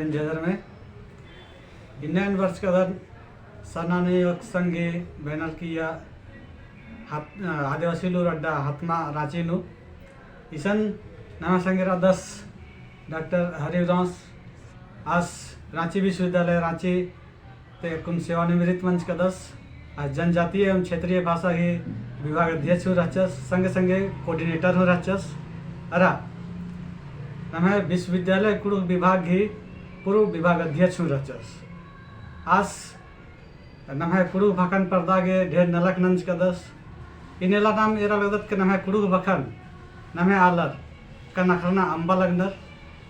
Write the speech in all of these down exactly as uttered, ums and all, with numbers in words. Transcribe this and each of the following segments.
जय धर्मे। इन्ना एन बरचकदन सन्ना नू अक संगे बैनर किया हत-, अ, आदिवासी लूर अड्डा हतमा राँची नू। इसन नम्है संगे रअदस डॉक्टर हरि उराँवस, आस राँची विश्वविद्यालय राँची ती अक्कुन सेवानिवृत्त मंजकदस। आस जनजातीय एवं क्षेत्रीय भाषा ही विभाग अध्यक्ष हूँ रहचस, संगे संगे coordinator हूँ रहचस। अरा नम्है विश्वविद्यालय कुँड़ुख़ विभाग ही पूर्व विभाग अध्यक्ष हूँ रहचस। आस नम्है कुँड़ुख़ भाखन परदा गे ढेर नलख नंजकदस। इन्नेला नाम एरा लगदत के नम्है कुँड़ुख़ भाखन नम्है आलर का नखरना अम्बा लगनर।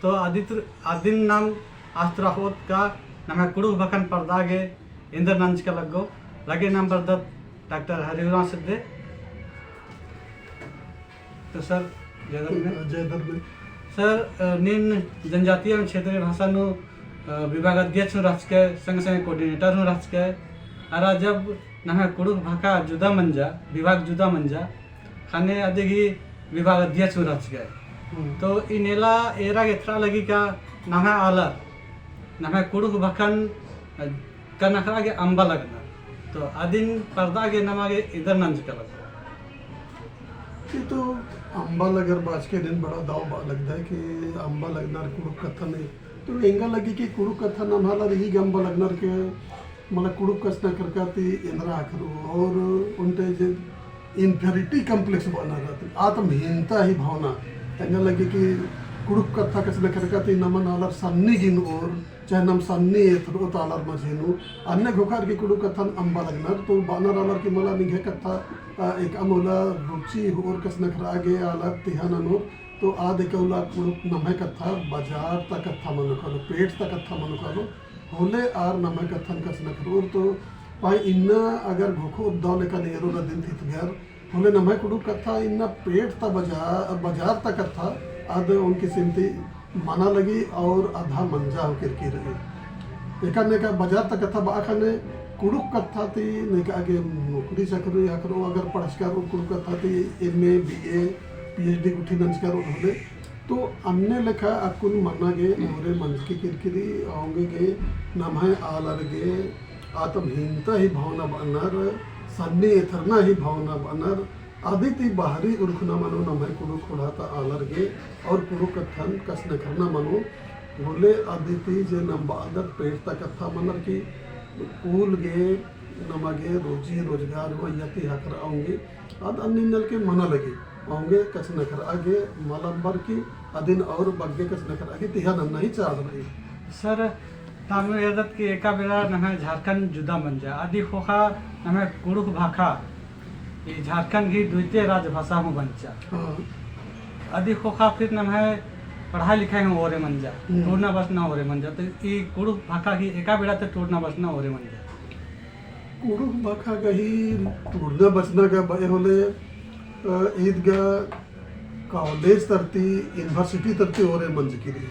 तो अदित-, अदिन नाम आस तरा होत का नम्है कुँड़ुख़ भाखन परदा गे एन्देर नंजका लग्गो। लगे नाम बरदत डॉक्टर हरि उराँवस दे। तो सर, जय धर्मे। जय धर्मे। सर, अ, नीन जनजातीय एवं क्षेत्रीय भाषा नू, अ, विभाग अध्यक्ष हूँ रहचकय, संगे संगे coordinator हूँ रहचकय। अरा जब नम्है कुँड़ुख़ भाखा जुदा मंजा, विभाग जुदा मंजा, ख़ने अदिगही विभाग अध्यक्ष हूँ रहचकय। हम्म। तो इन्नेला एरा गे एथरा लगी का नम्है आलर, नम्है कुँड़ुख़ भाखन, अ, का नखरआ गे अम्बा लगनर। तो अदिन परदा गे नमा गे एन्देर नंजका लग्गो। ये तो अम्बा लगनर बाचके दिन बड़ा दव बआ लगदय कि अम्बा लगनर कुँड़ुख़ कत्थन। तो एंगा लगी कि कुँड़ुख़ कत्थन नम्है आलर ही गे अम्बा लगनर के, मला कुँड़ुख़ कछनखरका ती एन्दरा ख़क्खरओ और ओन्टे जे inferiority complex बअनर, आत्महीनता ही भावना। एंगा लगी कि कुँड़ुख़ कत्था कछनखरका ती नमन आलर सन्नी गिनओर, चाहे नम सन्नी एथरओत आलर मझी नू, अन्ने घोखार की कुँड़ुख़ कत्थन अम्बा लगनर, तो बअनर आलर की मला निंग्है कत्था, अ, एकअम उल्ला रुचि होओर कछनखरआ गे आलर तिहा ननोर, तो आद एकअम उल्ला कुँड़ुख़ नम्है कत्था बजार ता कत्था मनो कालो, पेट ता कत्था मनो कालो, होले आर नम्है कत्थन कछनखरओर। तो पहें इन्ना अगर घोखोत दव लेखा एरोर अदिन तितगर, होले नम्है कुँड़ुख़ कत्था इन्ना पेट ता बजा-, बजार ता कत्था, आद ओन किसिम ती मना लगी और अधा मंजा हूँ केरकी रई। एका नेका बजार ता कत्था बआ ख़ने कुँड़ुख़ कत्था ती नेका गे नौकरी चाकरी ख़क्खरओ, अगर पढ़चका रओ कुँड़ुख़ कत्था ती M A, B A, P H D गुट्ठी नंजका रओ होले, तो अन्ने लेखा अक्कुन मना गे ओरे मंजकी केरकी रई, औंगे गे नम्है आलर गे आत्महीनता ही भावना बअनर, सन्नी एथरना ही भावना बअनर, अदी ती बाहरी उरखना मनो नम्है कुँड़ुख़ ख़ोंड़हा ता आलर गे और कुँड़ुख़ कत्थन कछनखरना मनो, होले अदी ती जे नम बअदत पेट ता कत्था मनर की कुल गे नमा गे रोजी रोजगार व यति ख़क्खरआ औंगे, आद अन्ने नलख मना लगी, औंगे कछनखरआ गे मल अम्बर की अदिन और बग्गे कछनखरआ गे तिहा नन्ना ही चाड़ रई। सर, ताम एरदत कि एका बेड़ा नम्है झारखंड जुदा मंजा, अदी ख़ोख़ा नम्है कुँड़ुख़ भाखा, ई झारखंड गही द्वितीय राजभाषा हूँ बंचा। हाँ। अदी ख़ोख़ा फिर नम्है पढ़ाई लिखाई हूँ ओरे मंजा, हम्म। टूड़ना बचना ओरे मंजा, तो ई कुँड़ुख़ भाखा गही एका बेड़ा ती टूड़ना बचना ओरे मंजा। कुँड़ुख़ भाखा गही टूड़ना बचना गा बअय होले, अ, ईद गा college तरती, university तरती ओरे मंजकी रई।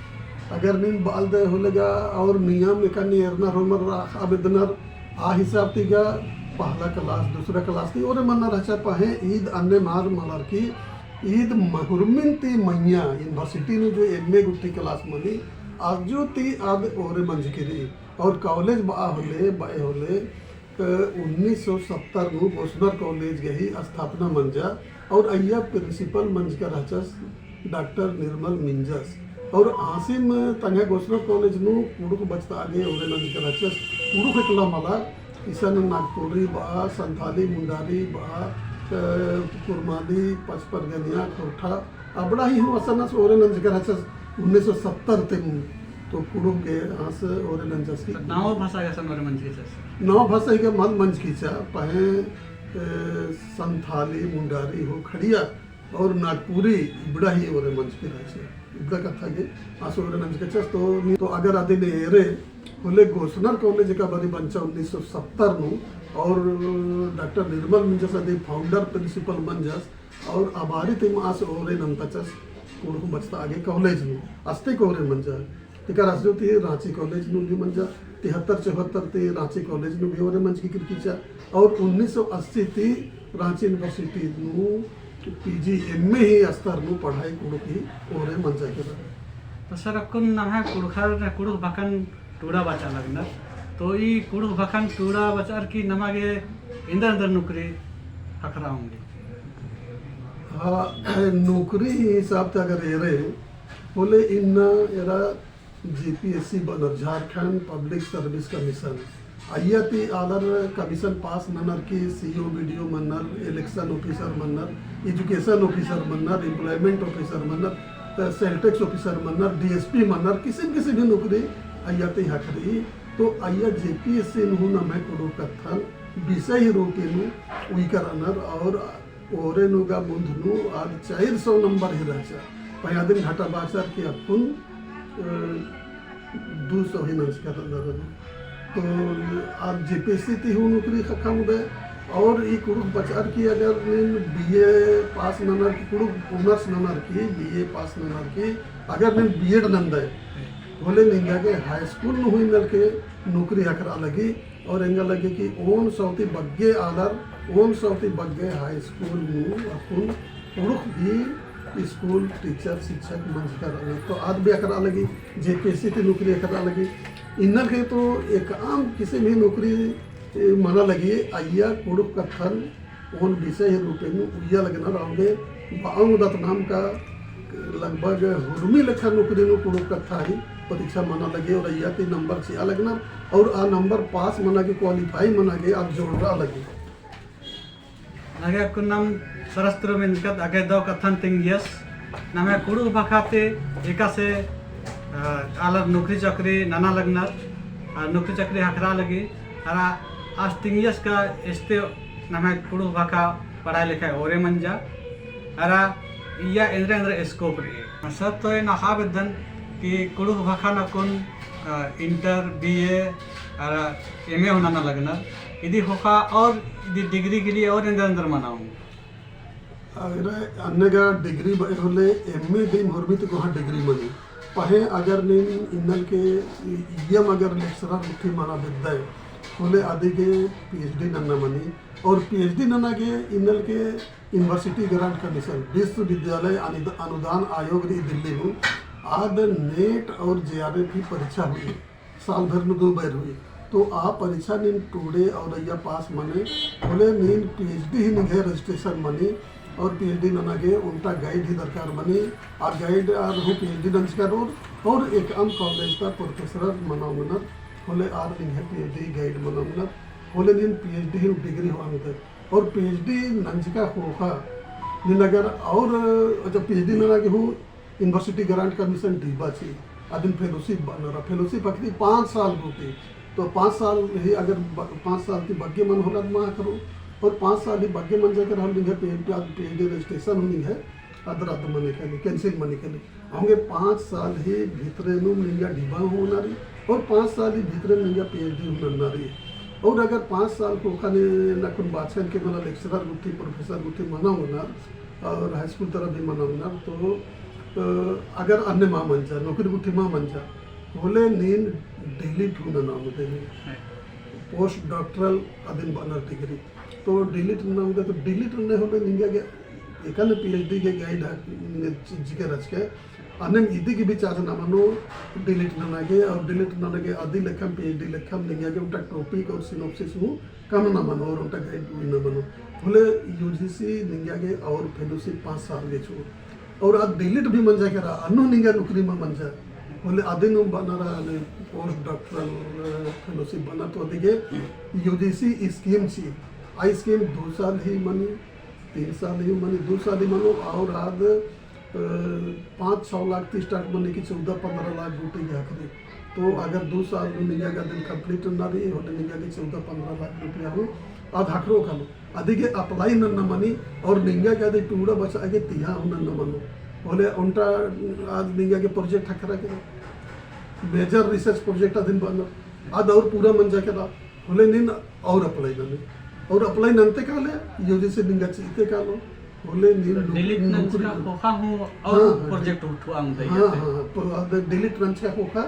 अगर नीन बआलदय होले गा और नियम एका नी एरनर होरमर राखा बेद्दनर, आ हिसाब ती गा पहला class, दूसरा class ती ओरे मन्ना रहचा। पहें ईद अन्ने मार मलर की ईद म-, हुरमिन ती मइय्याँ university नू जो M A गुट्ठी class मनी, आजु ती आद ओरे मंजकी रई। और college बआ होले, बअय होले, अ, उन्नीस सौ सत्तर नू गोस्सनर college गही स्थापना मंजा और अइय्या principal मंजका रहचस डॉक्टर निर्मल मिंजस। और आसिम तंग्है गोस्सनर college नू कुँड़ुख़ बचतआ गे ओरे नंजका रहचस। कुँड़ुख़ एकला मला, इसन नागपुरी बआ, संथाली मुंडारी बआ, अ, कुरमाली, पचपरगनिया, खोरठा, अबड़ा ही हूँ असन आस ओरे नंजका रहचस उन्नीस सौ सत्तर ती हूँ। तो कुँड़ुख़ गे आस ओरे नंजस की। तो नावा भाषा गे असन ओरे मंजकी रहचस? नावा भाषा ही गे मल मंजकी रहचा, पहें, ए, संथाली, मुंडारी हो, खड़िया और नागपुरी इबड़ा ही ओरे मंजकी रहचा। इबड़ा कत्था गे आस ओरे नंजका रहचस। तो नी तो अगर अदिन एरे होले गोस्सनर college एका बारी बंचा उन्नीस सौ सत्तर नू और डॉक्टर निर्मल मिंजस अदी founder principal मंजस, और आ बारी तिम आस ओरे नंताचस कुँड़ुख़ बचतआ गे college नू, अस्ते ओरे मंजा। तेकर आस जो ती राँची college नू भी मंजा, तिहत्तर चौहत्तर ती राँची college नू भी ओरे मंजकी केरकी रहचा, और उन्नीस सौ अस्सी ती राँची university नू P G M A ही स्तर नू पढ़ाई कुँड़ुख़ ही ओरे मंजा केरा। सर, अक्कुन नम्है कुँड़ुख़र, कुँड़ुख़ भाखन टूड़ा बचआ लगनर। तो ई कुँड़ुख़ भाखन टूड़ा बचअर की नमा गे एन्देर एन्देर नौकरी ख़क्खरआ ओंगी? हाँ, नौकरी हिसाब ती अगर एरे, होले इन्ना एरा जेपीएससी बअनर, झारखंड पब्लिक सर्विस कमीशन। अइय्या ती आलर कमीशन पास ननर की सीईओ, बीडीओ मनर, इलेक्शन ऑफिसर मनर, एजुकेशन ऑफिसर मनर, एम्प्लॉयमेंट ऑफिसर मनर, अ, सेल टैक्स ऑफिसर मनर, डीएसपी मनर, किसिम किसिम ही नौकरी अइय्या ती ख़क्खरई। तो अइय्या जेपीएससी नू हूँ नम्है कुँड़ुख़ कत्थन विषय ही रूपे नू उइकर रअनर और ओरे नू गा मुन्ध नू आद चार सौ नंबर ही रहचा। पहें अदिन घटाबाचर की अक्कुन, अ, दू सौ ही नंजकर रअनर। तो आद जेपीएससी ती हूँ नौकरी ख़क्खा ओंगदय। और ई कुँड़ुख़ बचअर की अगर नीन बीए पास ननर की, कुँड़ुख़ ऑनर्स ननर की, बीए पास ननर की, अगर नीन बीएड नंदय, होले निंगा गे हाई स्कूल नू हूँ इन्नल के नौकरी ख़क्खरआ लगी। और एंगा लगे कि ओन सौ ती बग्गे आलर, ओन सौ ती बग्गे हाई स्कूल नू अक्कुन कुँड़ुख़ भी स्कूल टीचर, शिक्षक मंजकर रअनर। तो आद भी ख़क्खरआ लगी, जेपीएससी ती नौकरी ख़क्खरआ लगी। इन्नर के तो एकअम किसिम ही नौकरी, ए, मना लगी, अइय्या कुँड़ुख़ कत्थन ओन विषय ही रूपे नू उइया लगनर। औंगे बआ ओंगदत नाम का लगभग हुरमी लेखा नौकरी नू कुँड़ुख़ कत्था ही परीक्षा मना लगी और अइय्या ती नंबर चिआ लगनर और आ नंबर पास मना गे, क्वालीफाई मना गे आद जोड़रआ लगी। नगे अक्कुन नाम सरस तुरु मेनकत अगे दव कत्थन तिंगियस। नम्है कुँड़ुख़ भाखा ती एकासे, अ, आलर नौकरी चाकरी नना लगनर, अ, नौकरी चाकरी ख़क्खरआ लगी, अरा आस तिंगियस का एसते नम्है कुँड़ुख़ भाखा पढ़ाई लिखाई ओरे मंजा, अरा इय्या एन्देर एन्देर scope रई। सर, तो एन अख़आ बेद्दन कि कुँड़ुख़ भाखन अक्कुन, अ, इंटर, बीए, अरा एमए हूँ नना लगनर। इदी ख़ोख़ा और इदी डिग्री के लिए और एन्देर एन्देर मना ओंगू? अगर अन्ने गा डिग्री बअर होले एमए दिम होरमी ती कोहाँ डिग्री मनी। पहें अगर नीन इन्नल के इय्यम अगर लेक्चरर गुट्ठी मना बेद्दय, होले अदिगे पीएचडी नन्ना मनी। और पीएचडी नना गे इन्नल के यूनिवर्सिटी ग्रांट कमीशन, विश्वविद्यालय अनुद-, अनुदान आयोग रई दिल्ली नू, आद नेट और जेआरएफ ही परीक्षा हुई। साल भर नू दो बार हुई। तो आ परीक्षा नीन टूड़े और अइय्या पास मने, होले नीन पीएचडी ही निंग्है registration मनी, और पीएचडी नना गे ओन्टा guide ही दरकार मनी। आ guide आर हूँ पीएचडी नंजकर रओर, और एकअम कॉलेज ता professor मना ओंगनर, होले आर निंग्है पीएचडी guide मना ओंगनर, होले नीन पीएचडी ही डिग्री होआ ओंगदय। और पीएचडी नंजका ख़ोख़ा नीन अगर और, अच्छा, पीएचडी नना गे हूँ यूनिवर्सिटी ग्रांट कमीशन डिबा ची, अदिन फेलोशिप बअनर, फेलोशिप अख़दी पाँच साल गूटी। तो पाँच साल ही अगर ब-, पाँच साल ती बग्गे मनो होले अद मल ख़क्खरो, और पाँच साल ही बग्गे मंजा केरा होले निंग्है पी-, पीएचडी registration हूँ निंग्है अद रद्द मनी काली, cancel मनी काली। औंगे पाँच साल ही भितरे नू निंगा डिबा हूँ ओना रई, और पाँच साल ही भितरे निंगा पीएचडी हूँ नन्ना रई। और अगर पाँच साल ख़ोख़ा नीन अक्कुन बाचकन के मला लेक्चरर गुट्ठी, प्रोफेसर गुट्ठी मना ओना, और हाई स्कूल तरा भी मना ओना, तो, अ, अगर अन्ने मल मंजा, नौकरी गुट्ठी मल मंजा, होले नीन डीलिट हूँ नना ओंगदय। हाँ। पोस्ट डॉक्टरल अदिन बअनर डिग्री। तो डीलिट नना ओंगदय, तो डीलिट नना होले निंगा गे एकन पीएचडी गे guide ह-, निंगा चिच्चके रहचकय। अन्नेम इदी गे भी चार्ज नना मनो डीलिट नना गे, और डीलिट नना गे अदी लेखम पीएचडी लेखम निंगा गे ओन्टा topic और synopsis हूँ कमना मनो और ओन्टा guide उइना मनो। होले यूजीसी निंगा गे और फेलोशिप पाँच साल गे चिओ। और आद डीलिट भी मंजा केरा, अन्नु निंगा नौकरी मल मंजा। होले अदिन हूँ बअनर, अन्ने पोस्ट डॉक्टरल, अ, फेलोशिप बअनर, तो अदिगे यूजीसी scheme ची। आ scheme दो साल ही मनी, तीन साल ही मनी, दो साल ही मनो, और आद अ, पाँच छः लाख ती start मनी कि चौदह पन्द्रह लाख गूटी गे ख़क्खरी। तो अगर दो साल नू निंगा गे अदिन complete नना रई, होले निंगा गे चौदह पन्द्रह लाख रुपया हूँ आद ख़क्खरो कालो। अदिगे apply नन्ना मनी और निंगा गे अदी टूड़ा बचआ गे तिहा हूँ नन्ना मनो। होले ओन्टा आद निंगा गे project ख़क्खरा केरा। Major research project अदिन बअनर। आद और पूरा मंजा केरा। होले नीन और apply नने। और apply नन्ते काले, यूजीसी निंगा चिअते कालो। होले नीन तो नौक-, डीलिट नंजका नौकरी ख़ोख़ा हूँ और हाँ, हाँ, project उठुआ ओंगदय हाँ, इय्या ती। हाँ, हाँ, pro-, आद डीलिट नंजका ख़ोख़ा,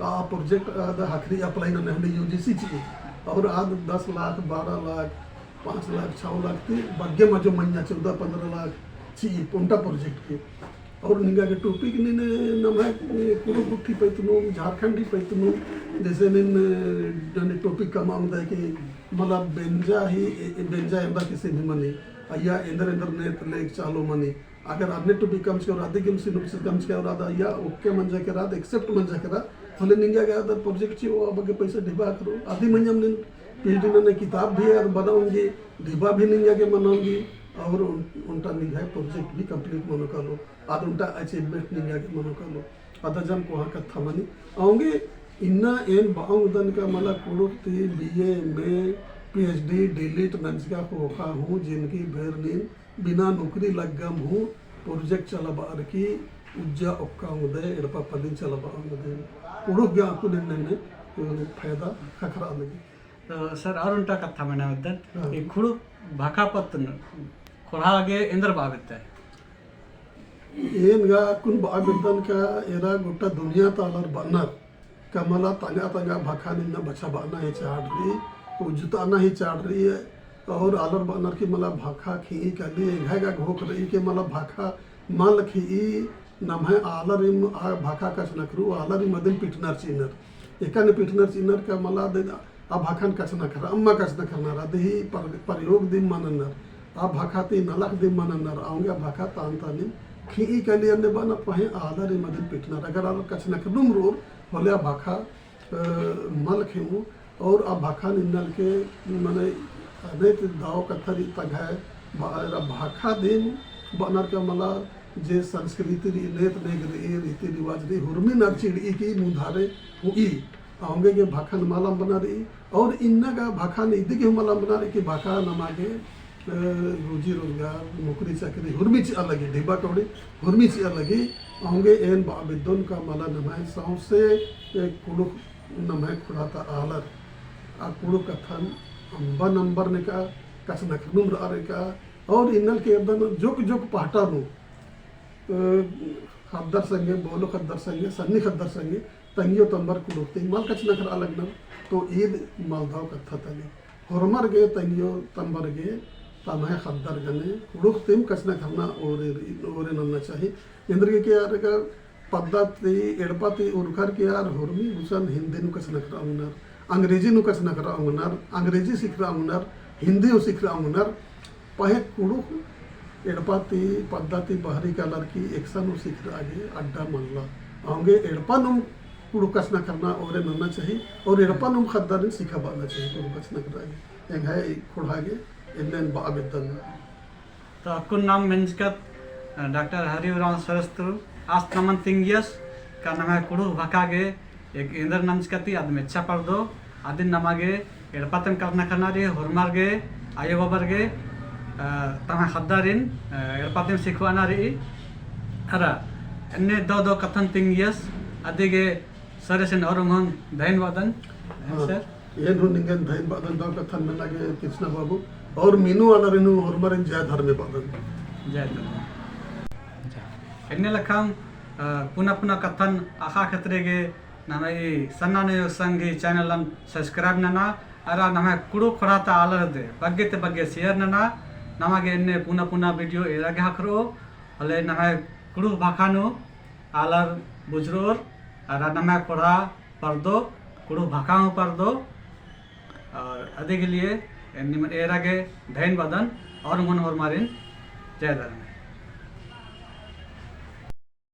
आ project आद ख़क्खरी apply नने होले यूजीसी चिई। और आद दस लाख, बारह लाख, पाँच लाख, छः लाख ती बग्गे मजो मइय्याँ चौदह पन्द्रह लाख चिई ओन्टा project के। और निंगा गे topic नीन नम्है कुँड़ुख़ गुट्ठी पइतनुम, झारखंडी पइतनुम, जैसे नीन, यानी topic कमआ ओंगदय कि मला बेंजा ही, बेंजा एन्दर किसिम ही मनी, अइय्या एन्दर एन्दर नेत लेख चालो मनी। अगर अन्ने topic कमचका रअदय, अदिगेम synopsis कमचका रअदय, अइय्या okay मंजा केरा, accept मंजा केरा, होले निंगा गे अदर project चिओ, आ बग्गे पैसा ढिबा करो। अदी मंजम नीन PhD नने किताब भी अद बना ओंगी, ढिबा भी निंगा गे मना ओंगी, और ओन-, ओन्टा निंग्है project भी complete मनो कालो। अद ओन्टा achievement निंगा गे मनो कालो। अद जम कोहाँ कत्था मनी। औंगे इन्ना एन बआ ओंगदन का मला कुँड़ुख़ ती BA, MA, PhD, D.Litt नंजका ख़ोख़ा हूँ, जिनगी भर नीन बिना नौकरी लग्गम हूँ, project चलाबअर की उज्जा ओक्का ओंगदय, एड़पा पल्लिन चलाबआ ओंगदय। कुँड़ुख़ गे अक्कुन एन्ने, एन्ने, अ, फायदा ख़क्खरआ लगी। तो सर, और ओन्टा कत्था मेना बेद्दन, हाँ। ई कुँड़ुख़ भाखा पत्त ख़ोंड़हा गे एन्दर बआ बेद्दय? एन गा अक्कुन बआ बेद्दन का एरा गोट्टा दुनिया ता आलर बअनर, का मला तंगआ तंगआ भाखा नीन बछाबअना ही चाड़ रई, उज्जुतअना ही चाड़ रई, और आलर बअनर की मला भाखा खिई काली, एंग्है गा घोख रई कि मला भाखा मल खिई, नम्है आलरिम आ भाखा कछनखरओ, आलरिम अदिन पिटनर चिअनर। एकाने पिटनर चिअनर का मला दे आ भाखान कछनखरआ, अम्मा कछनखरनर, अदही पर-, प्रयोग दिम मननर, आ भाखा ती नलख दिम मननर, औंगे आ भाखा तान तानिम खिई काली अन्ने बअनर, पहें आलरिम अदिन पिटनर। अगर आलर कछनखरनुम रओर, होले आ भाखा, अ, मल खेऊ, और आ भाखान इन्नल के, मने, अनेक दव कत्था रई तंग्है, बा-, एरा भाखा दिम बअनर का मला जे संस्कृति रई, नेत नेग रई, रीति रिवाज रई, हुरमिन अर चिड़ई की मुन्धारे हुई। औंगे गे भाखान मल अम्बना रई, और इन्ना गा भाखान इदी गे मल अम्बना रई कि भाखा नमा गे, अ, रोजी रोजगार, नौकरी चाकरी, हुरमी चिआ लगी, ढिबा कौड़ी, हुरमी चिआ लगी, औंगे एन बआ बेद्दोन का मला नम्है सौंसे, ए, कुँड़ुख़ नम्है ख़ोंड़हा ता आलर, आ कुँड़ुख़ कत्थन अम्बन अम्बर नेका, कछनखरनुम रअर का, और इन्नल के एबदन जोक जोक पहटा नू, अ, ख़द्दर संगे, बोलो ख़द्दर संगे, सन्नी ख़द्दर संगे, तंग्यो तम्बर कुँड़ुख़ ती मल कछनखरआ लगनर, तो ईद मल दव कत्था तली। होरमर गे तंग्यो तम्बर गे तम्है ख़द्दर गने कुँड़ुख़ तिम कछनखरना ओरे, ओरे नन्ना चाही। एन्देरगे कि आर गा पद्दा ती, एड़पा ती उरखर कि आर होरमी गुसन हिन्दी नू कछनखरआ ओंगनर, अंग्रेजी नू कछनखरआ ओंगनर, अंग्रेजी सिखरआ ओंगनर, हिन्दी नू सिखरआ ओंगनर, पहें कुँड़ुख़ एड़पा ती पद्दा ती बहरी कालर की एकसन नू सिखरआ गे अड्डा मल्ला। औंगे एड़पा नुम कुँड़ुख़ कछनखरना ओरे नन्ना चाही और एड़पा नुम ख़द्दारिन सिखाबअना चाही कुँड़ुख़ कछनखरआ गे। एंग्है ख़ोंड़हा गे एन्ने एन बआ बेद्दन। तो अक्कुन नाम मेंजकत, अ, डॉक्टर हरि उराँव सरस तुरु आस नमन तिंगियस का नम्है कुँड़ुख़ भाखा गे एक एन्देर नंजकती अद मेच्छा परदो, अदिन नमा गे एड़पा तिम कछनखरना रई, होरमर गे, आयो बाबर गे, अ, तम्है ख़द्दारिन, अ, एड़पा तिम सिखुआना रई। अरा, एन्ने दव दव कत्थन तिंगियस, अदिगे सरसिन और उंगोन धइन बअदन। हाँ, सर। एन हूँ निंगन धइन बअदन दव कत्थन मेना गे कृष्णा बाबू, और मीनू आलारिन हूँ होरमारिन जय धर्मे बअदन। जय धर्मे। एन्ने लखम, अ, पुना पुना कत्थन अख़आ खतरे गे नम्है ई सन्ना नयो संग ही channel अन subscribe नना, अरा नम्है कुँड़ुख़ ख़ोंड़हा ता आलर दे बग्गे ते बग्गे share नना, नमा गे एन्ने पुना पुना video एरा गे ख़क्खरओ, होले नम्है कुँड़ुख़ भाखा नू आलर बुझुरओर, अरा नम्है ख़ोंड़हा परदो, कुँड़ुख़ भाखा हूँ परदो, और अदिगे लिए निमन एरा गे धइन बअदन और उंगोन होरमारिन जय धर्मे।